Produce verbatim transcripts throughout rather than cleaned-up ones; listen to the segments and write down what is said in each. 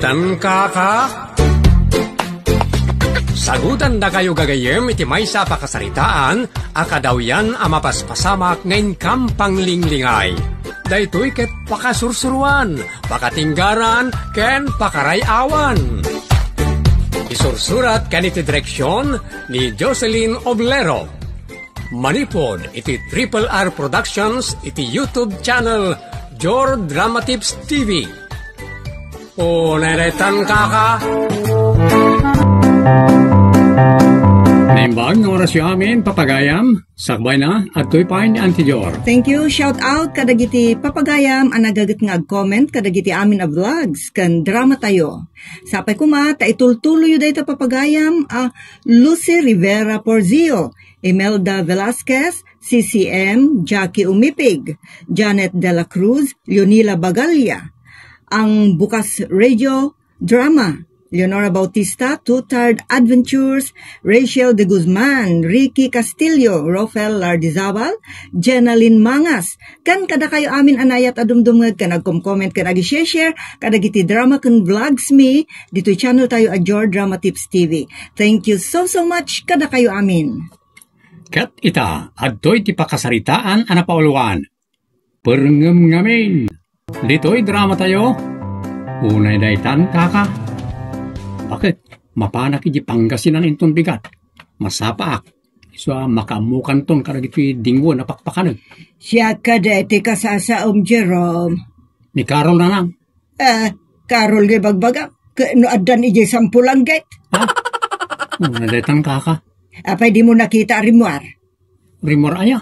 Tan kaka? Sagutandakayo gagayyem iti maysa a pakasaritaan a kadawyan a mapaspasamak nga inkam panglinglingay. Daytoy ket pakasursuruan, pakatinggaran, ken pakaray-awan. Isursurat ken iti direksion ni Jocelyn Oblero. Manipud iti Triple R Productions iti YouTube channel Jor Drama Tips T V. O, neretan kaka. Naimbag nga orasyo amin, papagayam. Sakbay na, adtoy pay ni Auntie Jor. Thank you. Shout out kadagiti papagayam a nagaget nga ag-comment kadagiti amin a vlogs ken drama tayo. Sapay kuma, ta itultuloyyo dayta papagayam a Lucy Rivera Porzio, Imelda Velasquez, C C M, Jackie Umipig, Janet de la Cruz, Leonila Bagalia, ang Bukas Radio Drama, Leonora Bautista, Two Tired Adventures, Rachel de Guzman, Ricky Castillo, Rofel Lardizabal, Jenalyn Mangas, ken kadakayo amin a naayat a dumdumngeg ken agkom-comment ken agi-share kadagiti drama ken vlogs mi ditoy channel tayo a Jor Drama Tips T V. Thank you so, so much kadakayo amin. Ket ita, adtoy ti pakasaritaan a napauluan. Perngem ngamin. Ditoy drama tayo. Unay daytan, kaka. Bakit? Mapanak iti Pangasinan inton bigat. Masapaak. Isu a makaammokanton kadagitoy dingwen a pakpakanek. Siak kadi ti kasasaom, Jerome. Ni Carol nanang. Ah, Carol nga ibagbagam. Ket no addan idiay Sampulangget. Ha? Unay daytan, kaka. Apay dimo nakita a rimmuar? Rimmuar aya?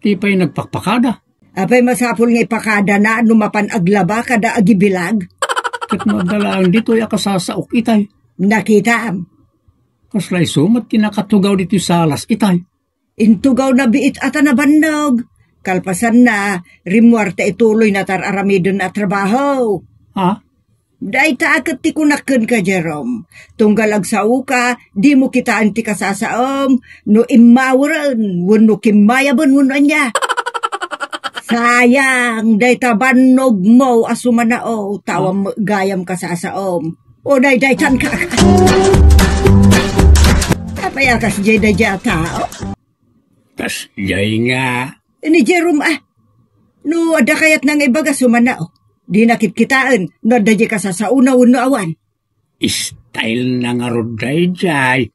Ti pay nagpakpakada. Apay masapul nga ipakadana no mapan aglaba kada agibilag? Ket no adda laeng ditoy a kasasaok itay. Nakitaam. Kasla isu met ti nakatugaw ditoy salas itay. Intugawna biit a ta nabannog. Kalpasanna, rimmuarta ituloy na ti ar-aramidenna a trabaho. Ha? Dayta a ket ti kunak kenka, Jerome. Tunggal agsaoka, dimo kitaen ti kasasaom, no immaweren, wenno kimmayaben, wenno ania. Sayang, dayta bannogmo a sumanao, ta awan met gayam kasasaom. O, daydaytan ka. Apay a kasdiay daydiay a tao? Kasdiay nga. Ni Jerome, ah. No, adda kayatna nga ibaga, sumanao. Di na kitkitaen, no adda diay kasasaona wenno awan. Style na ngarud daydiay.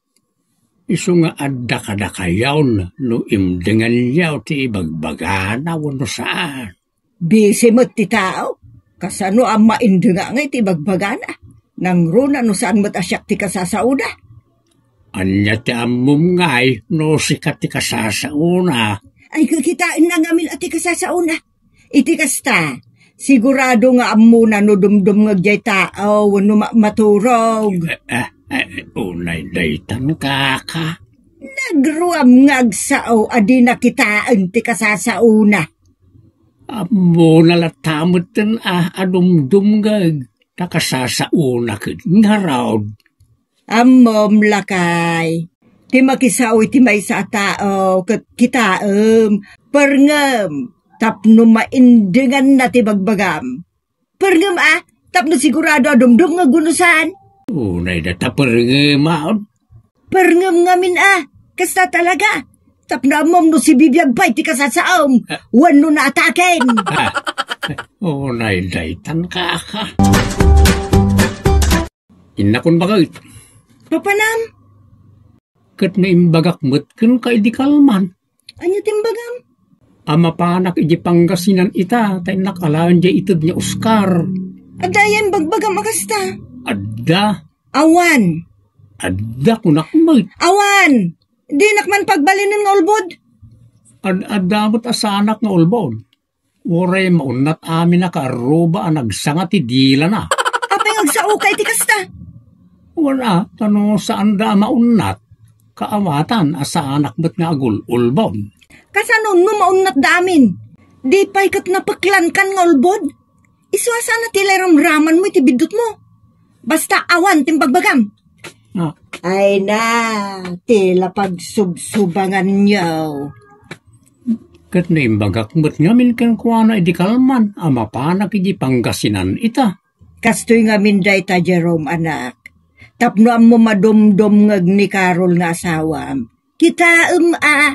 Isu nga adda kadakayon no imdenganyo ti ibagbagana wenno saan. Busy met ti tao. Kasano a maindengana iti ibagbagana? Nangruna no saan met a siak ti kasasaona. Ania ti ammom ngay no sika ti kasasaona? Ay, kitaenna ngamin a ti kasasaona. Iti kasta, sigurado nga ammona no dumdumngeg diay tao wenno ma-, maturog. Eh, eh, eh, unay daytan, kaka. Nagruam nga agsao a di na kitaen ti kasasaona. Ammona latta metten a, a dumdumngeg ta kasasaona ket ngarud. Ammom, lakay, ti makisao iti maysa a tao ket kitaem, perngem, tapno maindenganna ti bagbagam. Perngem a, tapno sigurado a dumdumngeg wenno saan. Unay dayta perngem a. Perngem ngamin a, kasta talaga. Tapno ammom no sibibiag pay ti kasasaom, wenno naataken. Ah, unay daytan, kaka. Innakon baket. Papanam? Ket no imbagak met kenka idi kalman. Ania ti imbagam? A mapanak idi Pangasinan ita, ta innak alaen diay ited ni Oscar. Adda aya imbagbagam a kasta? Adda. Awan. Adda, kunak met. Awan. Dinak man pagbalinen nga ulbod. Ad-, adda met a saanak nga ulbod. Uray maunnat amin a kaarruba a nagsanga ti dilana. Apay nga agsaoka iti kasta? Wala, ta no saanda a maunnat, kaawatan a saanak met nga agul-ulbod. Kasano no maunnatda amin? Di pay ket napeklankan nga ulbod? Isu a saan a ti lay ramramanmo iti biddutmo. Basta awan ti imbagbagam. Ah. Ay na, ti la pagsubsubanganyo. Ket no imbagak met ngamin kenkuana idi kalman a mapanak idi Pangasinan ita. Kastoy ngamin dayta, Jerome, anak. Tapno ammom a dumdumngeg ni Carol nga asawam, kitaem a,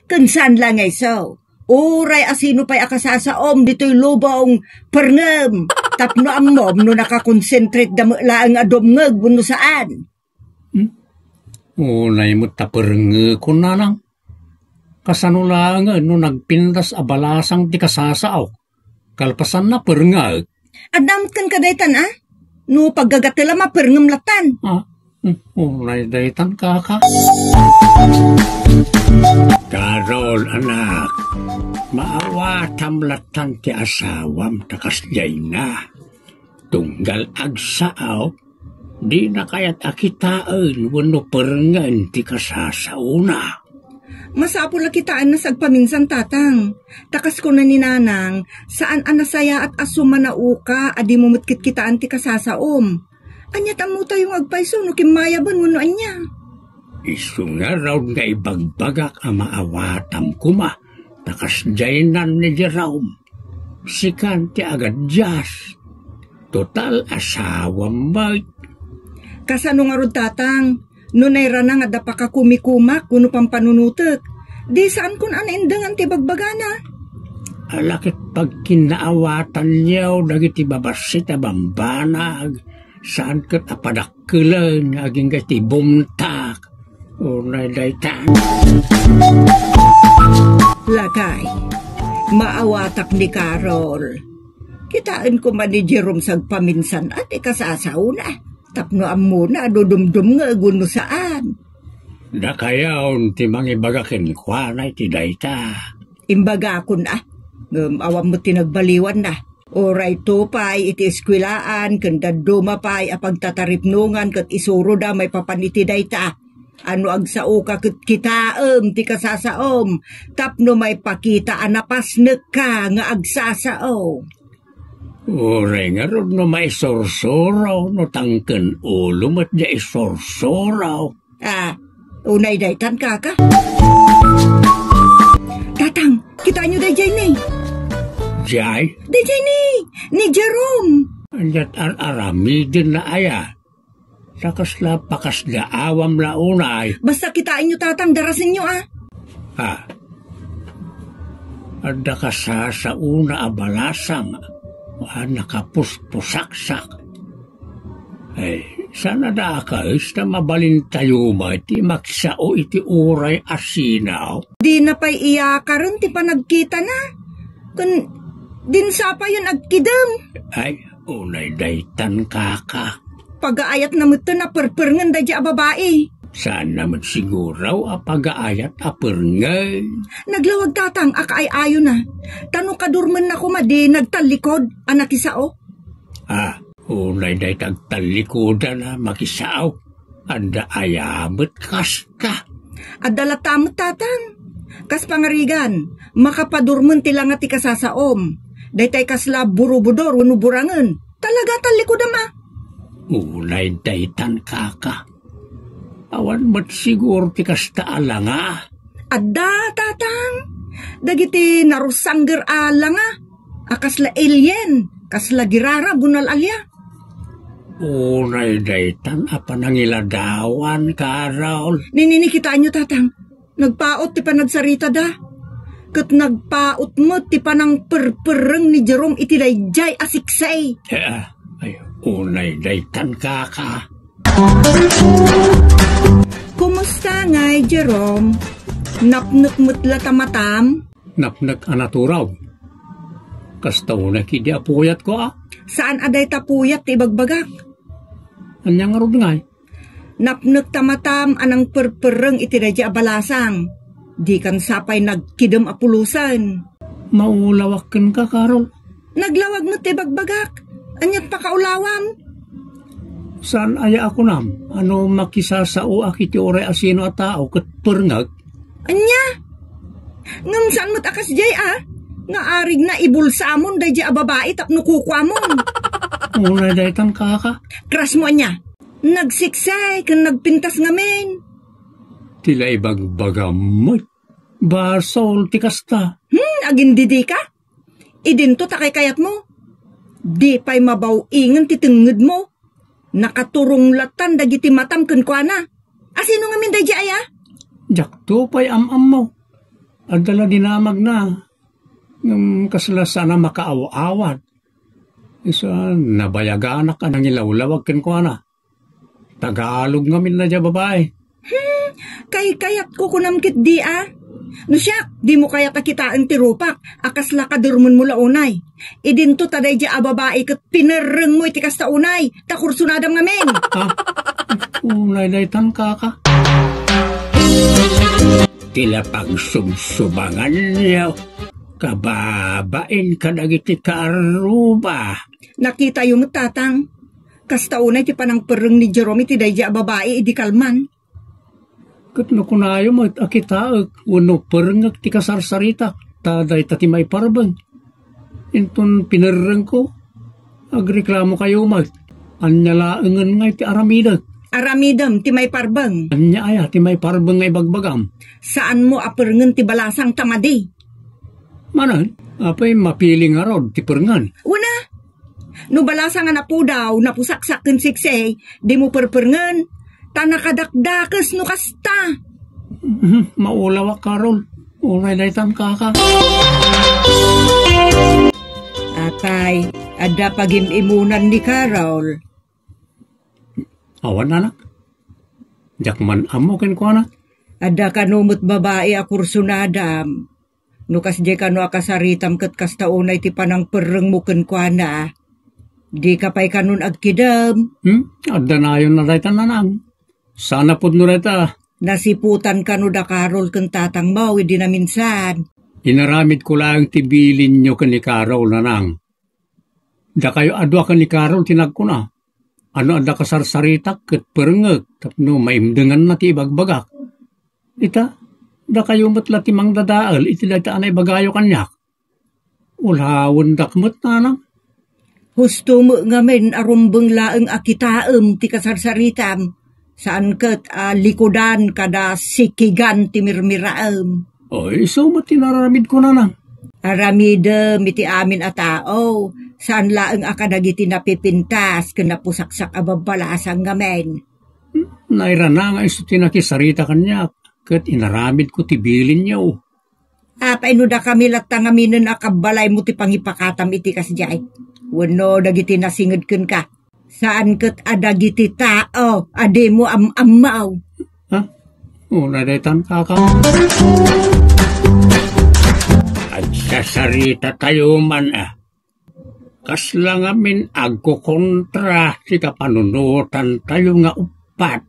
ken saan la nga isu. Uray asino pay a kasasaom ditoy lubong, perngem, tapno ammom no nakakonsentrate da met laeng a dumngeg wenno saan. Hmm? Unay met ta perngekon, nanang. Kasano laengen no nagpintas a balasang ti kasasaok? Kalpasanna, perngek. Adda met kenka daytan, a? No paggagatela, maperngem lattan. Ah, hmm, unay daytan, kaka. Carol, anak, maawatam lattan ti asawam ta kasdiayna. Tunggal agsao, dina kayat a kitaen wenno perngen ti kasasaona. Masapul a kitaenna sa agpaminsan, Tatang. Ta kas kuna ni Nanang, saan a nasayaat a sumanao ka a dimo met kitkitaen ti kasasaom. Ania ti ammotayo nga agpayso no kimmayaben wenno ania? Isu ngarud nga ibagbagak a maawatam koma, ta kasdiaynan ni Jerome. Sikan ti agadias. Total, asawam met. Kasano ngarud, Tatang? No nairana nga adda pakakumikumak wenno pampanunotek, di saankon a naindangan ti bagbagana. Ala ket pagkinnaawatanyo dagiti babassit a bambanag, saan ket a padakkelen nga agingga ti bumtak. Unay daytan. Lakay, maawatak ni Carol. Kitaen koma ni Jerome sa agpaminsan a ti kasasaona. Tapno ammona a dudumdumngeg wenno saan. Dakayon ti mangibaga kenkuana iti dayta. Imbagakon a, ngem awan met ti nagbaliwanna. Uray to pay iti eskuelaan ken dadduma pay a pagtataripnongan ket isuroda maipapan iti dayta. A no agsaoka ket kitaem ti kasasaom tapno maipakita a napasnekka nga agsasao. Uray ngarud no maisursuro, no tangken ulo met diay isursuro. Ah, unay daytan, kaka. Tatang, kitaenyo daydiay ni. Jay? Daydiay ni, ni Jerome. Aniat ar-aramiden na aya? Ta kasla pakasdaawam la unay. Basta kitaenyo, Tatang, darasenyo, a. Ha? Adda kasasaona a balasang a nakapuspusaksak. Ay, saan a dakes ta mabalintayo met ti maksao iti uray a sinaw? Dina pay iyakaren ti panagkitana. Ken din sapayen agkidem. Ay, unay daytan, kaka. Pagaayatna metten a perperngen daydiay a babai. Saanna met siguro a pagaayat a perngen. Naglawag, Tatang, a kaay-ayona. Ta no kadurmenna koma di nagtallikod a nakisao. Ah, unay dayta agtallikodan a makisao. Adda aya met kasta? Adda latta met, Tatang. Kas pangarigan, makapadurmen ti langa ti kasasaom. Daytay kasla burubudor wenno burangen. Talaga tallikodam a. Unay daytan, kaka. Awan met siguro ti kasta a langa. Adda, Tatang. Dagiti narusangger a langa. A kasla alien, kasla girarab wenno al-alia. Unay daytan a panangiladawan, Carol. Nini, kitaenyo, Tatang. Nagpaut ti panagsaritada. Ket nagpaut met ti panangperperreng ni Jerome iti daydiay a siksay. Eh, ah, ay, unay daytan, kaka. Kumusta ngay, Jerome? Napnek met la ta matam? Napnek a naturaw. Kasta unay ket di a puyatko, a. Saan a dayta puyat ti ibagbagak? Ania ngarud ngay? Napnek ta matam a nangperperreng iti daydiay a balasang. Dikan sapay nagkidem a pulosen. Maulawak kenka, Carol. Naglawag met ti ibagbagak. Aniat pakaulawam? Saan aya a kunam a no makisasaoak iti uray a sino a tao ket perngaek? Ania? Ngem saan met a kasdiay a? Nga arigna ibulsamon daydiay a babai tapno kukuamon. Unay daytan, kaka. Krasmo ania? Nagsiksay ken nagpintas ngamin. Ti la ibagbagam met. Basol ti kasta. Hmm, agindidika? Idinto ta kaykayatmo. Di pay mabaw-ingen ti tengngedmo. Nakaturong latan dagiti matam kenkuana. Asino ngamin daydi aya? Diakto pay am-ammo. Adda la dinamagna. Ngem kasla saan a makaaw-awat. Isu a nabayaganak a nangilawlawag kenkuana. Tagalog ngamin daydi a babai. Hmm, kaykayatko kunam ketdi a. No siak, dimo kayat a kitaen ti rupak a kasla kadermenmo la unay. Idinto ta daydi a babai ket pinerrengmo iti kasta unay, ta kursunadam ngamin. Ha? Unay daytan, kaka. Ti la pagsubsubanganyo, kababain kadagiti kaarruba. Nakitayo met, tatang. Kasta unay ti panangperreng ni Jerome iti daydi a babai idi kalman. Ket no kunayo met a kitaek wenno perrengek ti kasarsaritak, ta dayta ti maiparbeng. Inton pinerrengko, agreklamokayo met. Ania laengen nga iti aramidek? Aramidem ti maiparbeng. Ania aya ti maiparbeng nga ibagbagam? Saanmo a perrengen ti balasang ta madi. Manen, apay mapili ngarud ti perrengen? Una, no balasang a napudaw, napusaksak ken siksi, dimo perperrengen, ta nakadakdakes no kasta. Mhm, maulawak, Carol. Unay daytan, kaka. Apay, adda pagim-imunan ni Carol. Awan, anak. Diak man ammo kenkuana. Adda kano met babai a kursunadam. No kasdiay kano a kasaritam ket kasta unay ti panangperrengmo kenkuana, dika pay kanon agkidem. Hmm? Adda nayon na dayta, nanang. Saan a pudno dayta. Nasiputan kano da Carol ken tatangmo idi naminsan. Inaramidko laeng ti bilinyo ken ni Carol, nanang. Dakayo a dua ken ni Carol ti nagkuna, "Ano adda kasarsaritak ket perrengek tapno maimdenganna ti ibagbagak." Ita, dakayo met la ti mangdadael iti dayta a naibagayo kaniak. Ulawendak met, nanang. Husto met ngamin a rumbeng laeng a kitaem ti kasarsaritam. Saan ket a likudan kada sikigan ti mirmiraem. Oy, isu met ti nararamidko, nanang. Aramidem iti amin a tao, saan laeng a kadagiti napipintas ken napusaksak a babbalasang ngamin. Hmm, nairana nga isu ti nakisarita kaniak, ket inaramidko ti bilinyo. Apay no dakami latta ngaminen a kabbalaymo ti pangipakatam iti kasdiay? Wenno dagiti nasinged kenka? Saan ket a dagiti tao a dimo am-ammaw? Ha? Una daytan, kaka. Agsasarita tayo man, ah. Kasla ngamin agkokontra ti kapanunotan tayo nga uppat.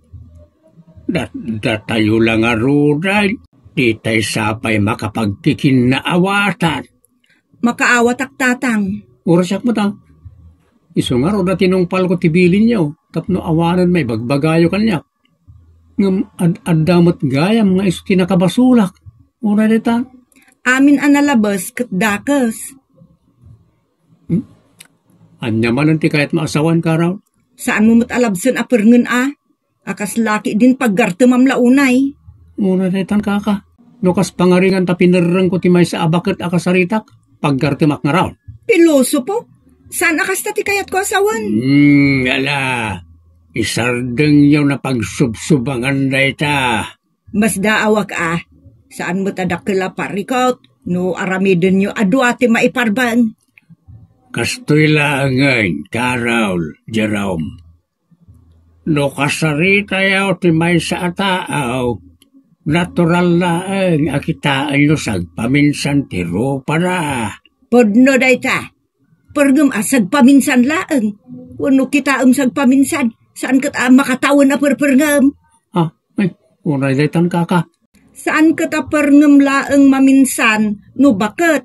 Dat-, datayo la ngaruden, di tay sapay makapagkikinnaawatan. Makaawatak, tatang. Urasyak met, ah. Isu ngarud a tinungpalko ti bilinyo, tapno awanen maibagbagayo kaniak. Ngem ad-, adda met gayam nga isu ti nakabasolak. Una dita. Amin a nalabes ket dakes. Hmm? Ania manen ti kayatmo a sawen, Carol? Saanmo met a labsen a perrengen a. A kas laki din paggartemam la unay. Una daytan, kaka. No kas pangarigan ta pinerrengko ti maysa a baket a kasaritak, paggartemak ngarud. Pilosopo? Saan a kasta ti kayatko a sawen? Hmm, ala. Isardengyo na pagsubsubangan dayta. Masdaawak a. Saan met a dakkel a parikot no aramidenyo a dua ti maiparbeng. Kastoy laengen, Carol, Jerome. No kasaritayo ti maysa a tao, natural laeng a kitaenyo sagpaminsan ti rupada. Pudno dayta. Perngem a sagpaminsan laeng. Wenno kitaem sagpaminsan, saan ket a makatawen a perperngem. Ah, ay, uray daytan, kaka. Saan ket a perngem laeng maminsan no baket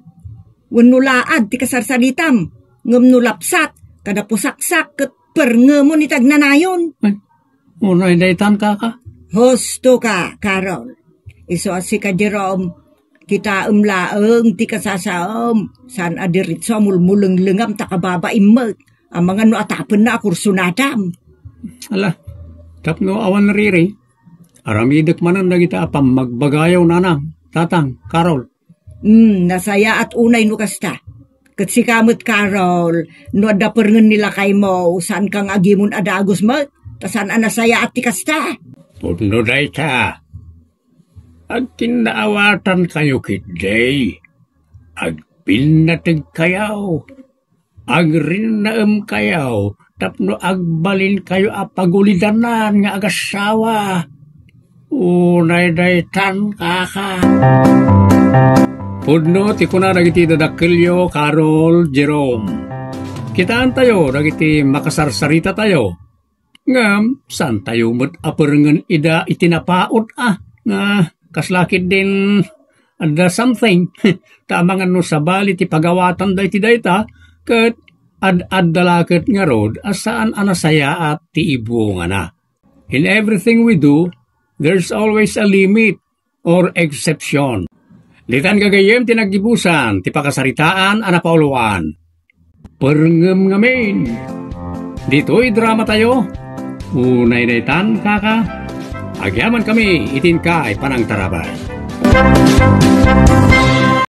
wenno laad ti kasarsaritam, ngem no lapsat kada pusaksak ket perngemon iti agnanayon. Ay, uray daytan, kaka. Husto ka, Carol. Isu a sika, Jerome, kitaem laeng ti kasasaem, saan a diretso a mulmulenglengam ta kababaim met, amangan no atapenna a kursunadam. Ala, tapno awan riri, aramidek manen dagita a pammagbagayo, nanang, tatang, Carol. Hmm, nasayaat unay no kasta. Ket sika met, Carol, no adda perngen ni lakaymo, saanka nga agimon a dagus met, ta saan a nasayaat ti kasta. Pudno dayta. Agkinnaawatankayo ketdi. Agbinnateg kayo. Agrinnaem kayo tapno agbalin kayo a pagulidanan nga agassawa. Unay daytan, kaka. Pudno ti kuna dagiti dadakkelyo, Carol, Jerome. Kitaentayo dagiti makasarsaritatayo. Ngem, saantayo met a perngen ida iti napaut a, nga kasla ketdin adda something. Ta amangan no sabali ti pagawatanda iti dayta, ket ad-adda la ket ngarud a saan a nasayaat ti ibungana. In everything we do, there's always a limit or exception. Ditan gagayyem ti naggibusan ti pakasaritaan a napauluan. Perngem ngamin. Ditoy drama tayo. Unay daytan, kaka. Agyaman kami iti inkay panangtarabay.